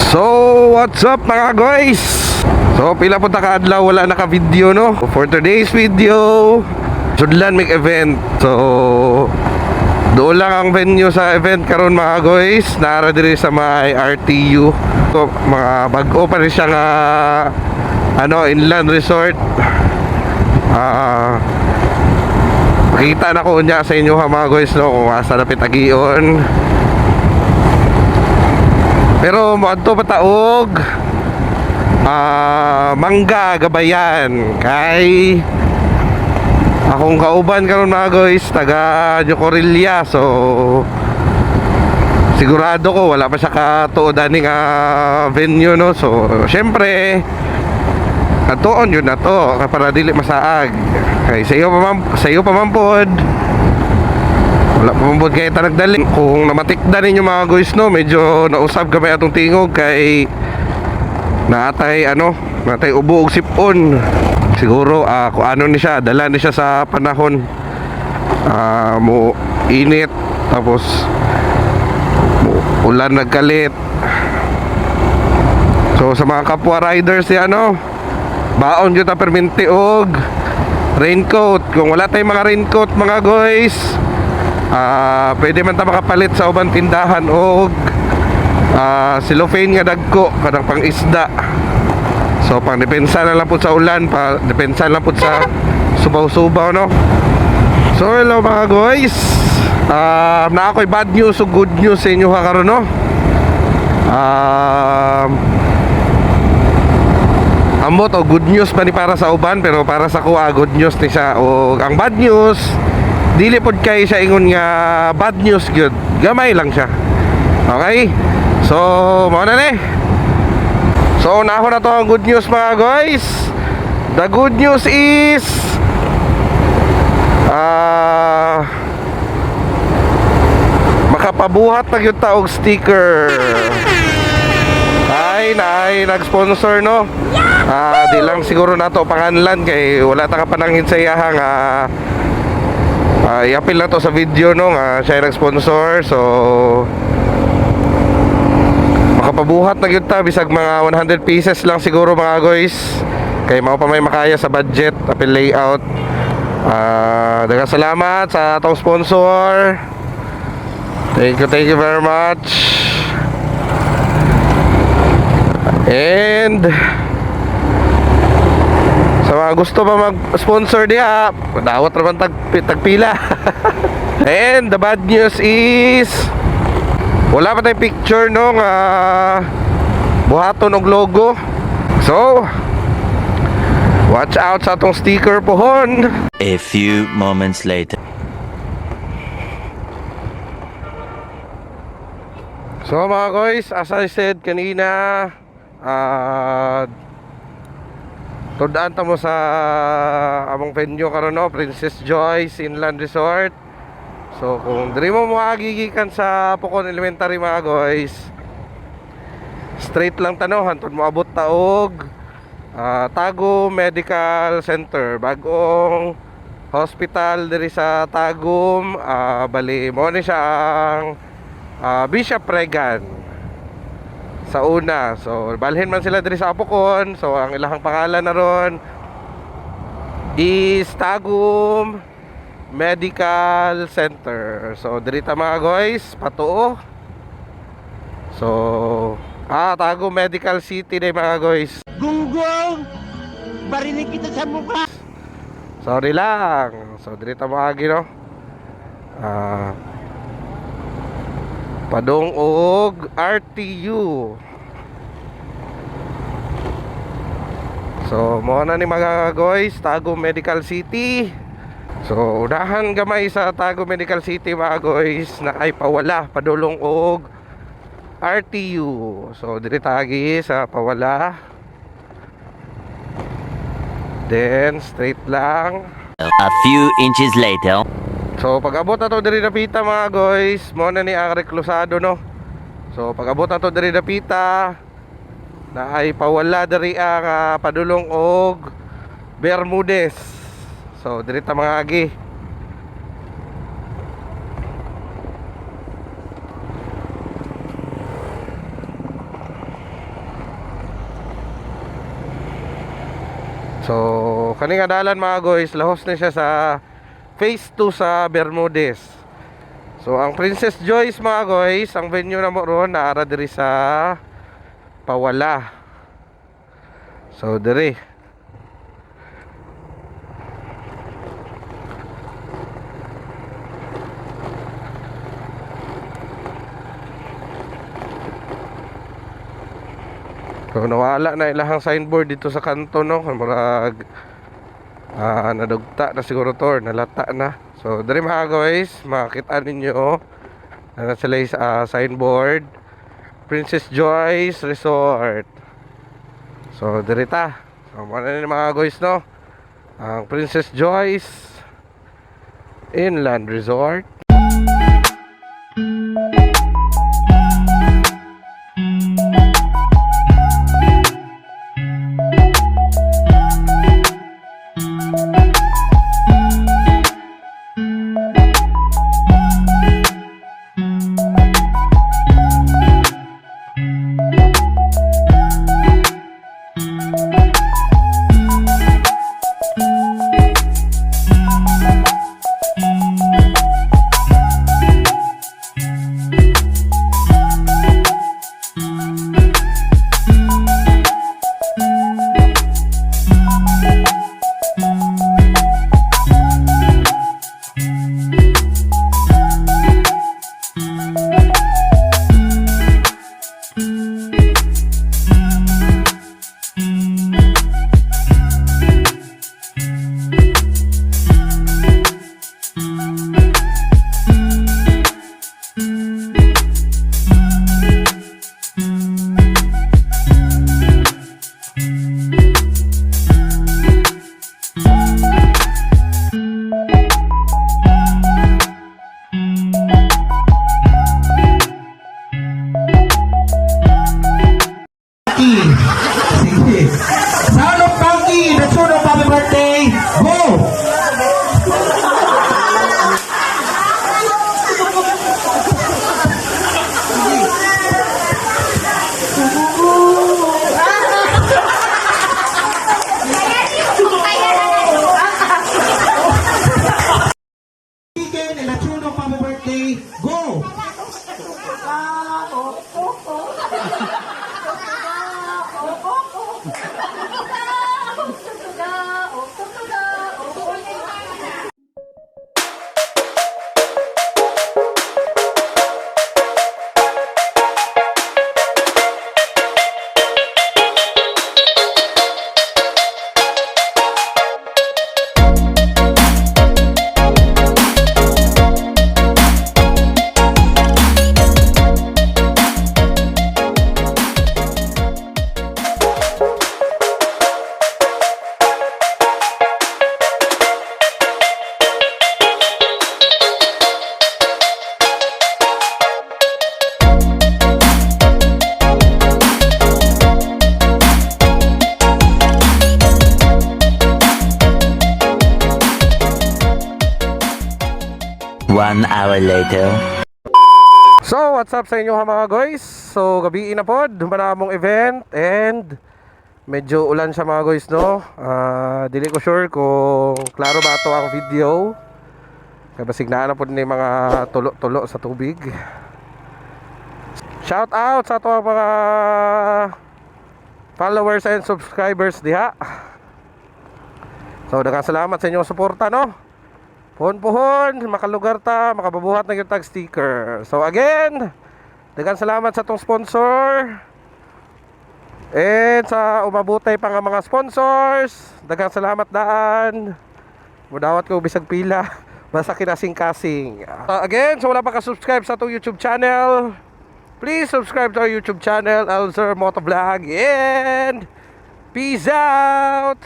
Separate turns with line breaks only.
So, what's up, mga guys? So, pila po ta kaadlaw wala naka-video, no? For today's video, sudlan may event. So, doon lang ang venue sa event karon, mga guys. Nara diri sa may RTU. So, mga bag-o pa rin siya nga ano, inland resort. Makita na ko unya sa inyo ha, mga guys, no, kung asa napit agion. Pero moadto pa ta og Mangga Gabayan kay akong kauban karon, mga guys, taga New Corilla. So sigurado ko wala pa siya katuod ani nga venue, no. So syempre atuon yun na to para dili masaag kay sa iyo pa man pod, wala pa man pod kay ta nagdali. Kung namatikdan ninyo, mga guys, no, medyo nausab gamay atong tingog kay naatay ano, naatay ubo og sipon. Siguro kung ano ni siya, dala ni siya sa panahon. Mo init tapos mo ulan nagkalit. So sa mga kapwa riders ni ano, baon jud ta perminti og raincoat. Kung wala tayong mga raincoat, mga guys, pwede man ta makapalit sa ubang tindahan og cellophane nga dagko kanang pang isda. So pang depensa na lang po sa ulan, pa depensa lang po sa subaw-subaw, no. So hello, mga guys. Na ako'y bad news o good news sa inyo ha karon, no. Ambot o good news pa ni para sa uban, pero para sa kuha good news ni siya. O ang bad news, dili pod kay siya ingon nga bad news gyud. Gamay lang siya. Okay? So mao na ni. So nako na to ang good news, mga guys. The good news is makapabuhat na gyud ta og sticker. Ay, naay nag-sponsor, no. Di lang siguro nato panganlan kay wala ta kapanangin sa iyaha nga iapil na to sa video, no, nga siya ay nag-sponsor. So makapabuhat na gyud ta bisag mga 100 pieces lang siguro, mga guys. Kay mao pa may makaya sa budget apil layout. Daghang salamat sa atong sponsor. Thank you very much. And sa mga gusto pa mag-sponsor diha, dawat raman tagpila. And the bad news is wala pa tayong picture no nga buhaton og logo. So watch out sa atong sticker pohon.
A few moments later.
So mga guys, as I said kanina, tudaan ta mo sa among venue karon, no, Princess Joyce Inland Resort. So kung diri mo moagi gikan sa Pocon Elementary, mga guys, straight lang ta, no, hantod moabot ta og Tagum Medical Center, bagong hospital diri sa Tagum. Bali mo ni siya ang Bishop Regan sa una. So balhin man sila diri sa Apokon. So ang ilahang pangalan na ron is Tagum Medical Center. So diri ta, mga guys, patuo. So Tagum Medical City day, mga guys.
Gunggong! Barinig kita sa mukha!
Sorry lang. So diri ta moagi, no. Padong og RTU. So mo na ni, mga guys, Tagum Medical City. So unahan gamay sa Tagum Medical City, mga guys, na ay pawala padulong og RTU. So diri tagi sa pawala. Then straight lang.
A few inches later.
So pag abot na to diri napita, mga guys, mo na ni ang reklusado, no. So pag abot na to diri napita na ay pawala diri ang padulong og Bermudez. So diri ta mga agi. So, kani nga dalan, mga guys, lahos na siya sa phase 2 sa Bermudez. So, ang Princess Joyce, mga guys, ang venue na mo ron naara diri sa Pawala. So, diri. So, nawala na ilahang signboard dito sa kanto, no? Murag nadugta na siguro to or nalata na. So, diri, mga guys, makita ninyo na sila sa signboard Princess Joyce Resort. So, diri ta. So, mao na ni, mga guys, no? Ang Princess Joyce Inland Resort.
Sige. Sound of Funky, the tune of happy birthday. Go! Chicken and the tune of happy birthday. Go!
1 hour later.
So, what's up sa inyo ha, mga guys? So, gabi na pod, human na among event and medyo ulan siya, mga guys, no? Dili ko sure kung klaro ba ito ang video. Kaya basig naa na pod ni mga tulo-tulo sa tubig. Shout out sa ato ang mga followers and subscribers diha. So, daghang salamat sa inyong suporta, no? Puhon-puhon, makalugar ta, makababuhat na yung tag sticker. So again, daghang salamat sa atong sponsor. And sa umabutay pa nga mga sponsors, daghang salamat daan. Mudawat ko bisag pila, basta kinasing-kasing. Again, so wala pa ka-subscribe sa atong YouTube channel, please subscribe to our YouTube channel, Alzer Motovlog, and peace out!